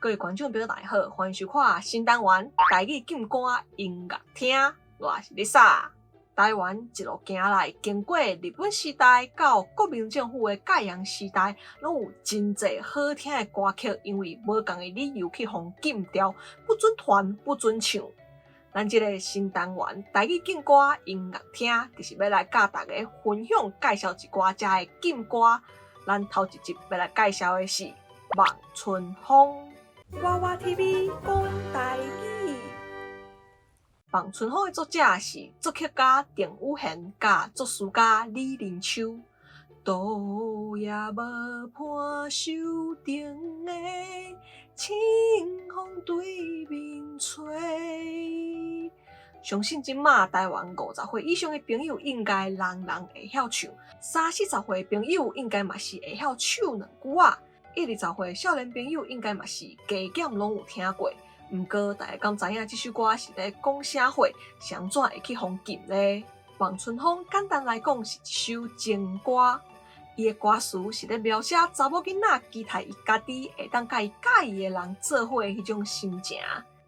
各位觀眾朋友大家好，歡迎收看新單元台語禁歌音樂廳，我是 Lisa。台灣一路行來，經過日本時代到國民政府的戒嚴時代，攏有真濟好聽的歌曲，因為無仝的理由去予禁掉，不准傳，不准唱。咱這个新單元台語禁歌音樂廳，就是欲來佮大家分享介紹一寡遮的禁歌。咱頭一集欲來介紹的是《望春風》。娃娃 TV 講台語。《望春風》的作者是作曲家鄧宇賢佮作詞家李林秋。倒也無伴守燈的清風對面吹。相信這馬台灣50歲以上的朋友應該人人會曉唱，三四十歲朋友應該嘛是會曉唱兩句仔。一二十歲少年朋友應該嘛是加減攏有聽過。毋過大家敢知影這首歌是咧講啥貨？是按怎會去予禁咧？《望春風》簡單來講是一首情歌，伊的歌詞是咧描寫查某囡仔期待伊家己會當佮伊佮意的人做伙的彼種心情。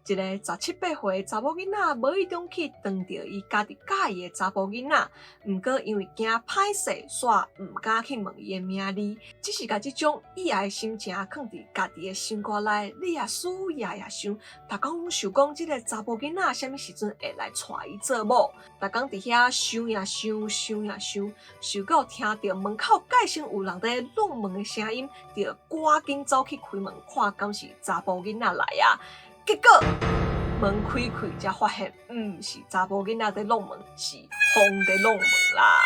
一個十七八歲查某囡仔無意中去撞著伊家己佮意的查埔囡仔，毋過因為驚歹勢，煞毋敢去問伊的名字，只是共這種意愛的心情囥佇家己的心肝內，日也思夜也想，逐工攏想講這個查埔囡仔啥物時陣會來娶伊做某。逐工佇遐想呀想，想呀想，想到聽著門口蓋先有人佇弄門的聲音，就趕緊走去開門看，敢是查埔囡仔來啊！結果門開開，才發現毋是查埔囡仔佇弄門，是風佇弄門啦。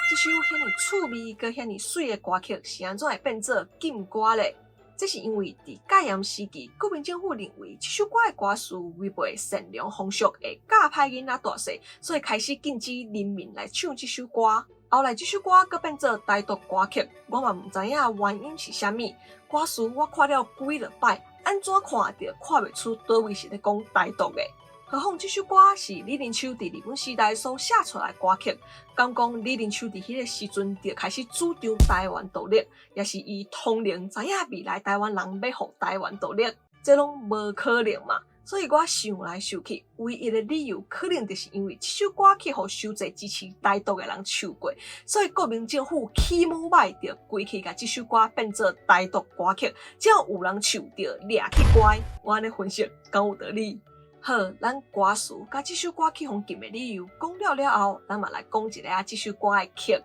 這首遐爾趣味閣遐爾媠的歌曲是按怎會變做禁歌咧？這是因為佇戒嚴時期，國民政府認為這首歌的歌詞違背善良風俗，會教歹囡仔大細，所以開始禁止人民來唱這首歌。後來這首歌閣變做台獨歌曲，我嘛毋知影原因是啥物。歌詞我看了幾落擺，按怎看就看袂出佗位是咧講台獨的。何況這首歌是李林秋佇日本時代所寫出來的歌曲，敢講李林秋佇彼个時陣就開始主張台灣獨立，抑是伊通靈知影未來台灣人欲予台灣獨立，這攏無可能嘛。所以我想來想去，唯一的理由可能就是因為這首歌去予傷濟支持台獨的人唱過，所以國民政府起毛歹就規氣共這首歌變做台獨歌曲，只要有人唱就掠去關。我按呢分析，敢有道理？好，咱歌詞佮這首歌去予禁的理由講了了後，咱嘛來講一下這首歌的曲，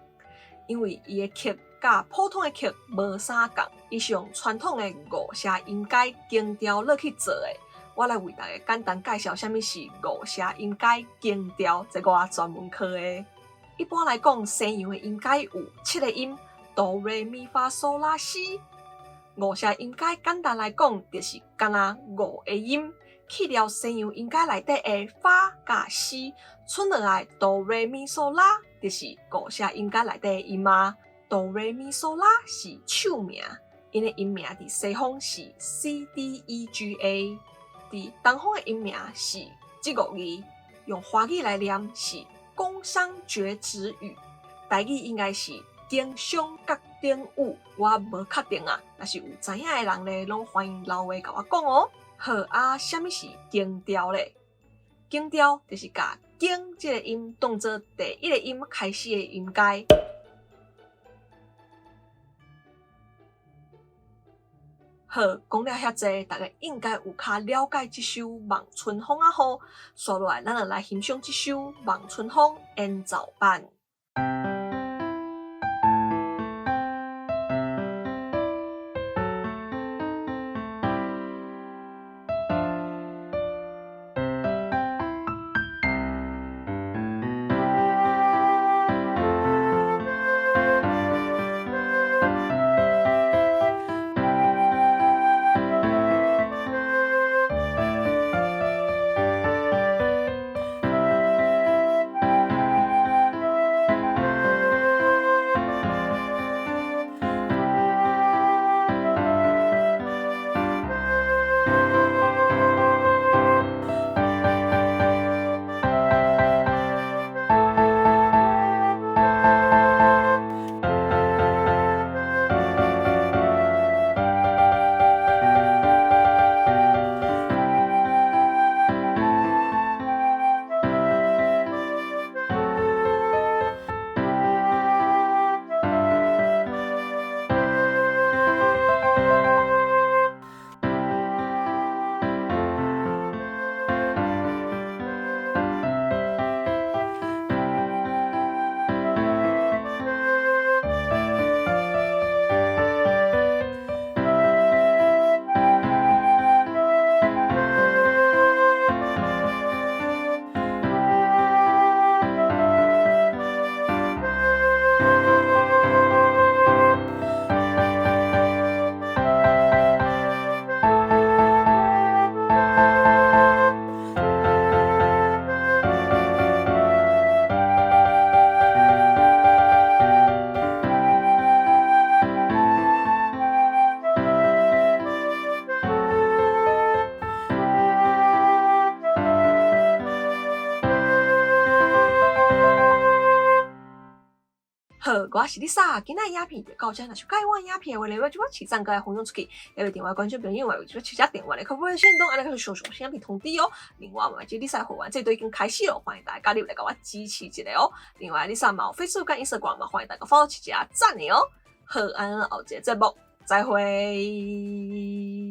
因為伊的曲佮普通的曲無啥仝，伊是用傳統的五聲音階間調落去做的。我來為大家簡單介紹啥物是五聲音階間調，這我專門科的。一般來講，西洋的音階有七个音：哆、來、咪、發、嗦、拉、西。五聲音階簡單來講，就是干焦五個音，去掉西洋音階內底的發佮西，賰落來哆、來、咪、嗦、拉，就是五聲音階內底的音啊。哆、來、咪、嗦、拉是手名，𪜶的音名佇西方是 C D E G A。佇東方的音名是這五字，用華語來念是宮商角徵羽，台語應該是經商角徵羽，我無確定啊。若是有知影的人咧，攏歡迎留話共我講哦。好啊，啥物是間調咧？間調就是共間這个音當做第一个音開始的音階。好，講了遐濟，大家應該有較了解這首《望春風》啊吼。紲落來，咱就來欣賞這首《望春風》演奏版。好，我是 Lisa，今仔影片就到這，若是喜歡我影片的話，咧，就我起讚，共分享出去，也會訂閱觀眾朋友，嘛，就起加訂閱的，可不可以先動按那個小小影片通知哦。另外，嘛，這 Lisa 會員這都已經開始了，歡迎大家加入來共我支持一下哦。另外，Lisa 嘛有 Facebook 跟 Instagram 嘛，歡迎大家 follow 一下讚的哦。好，按呢後一個節目再會。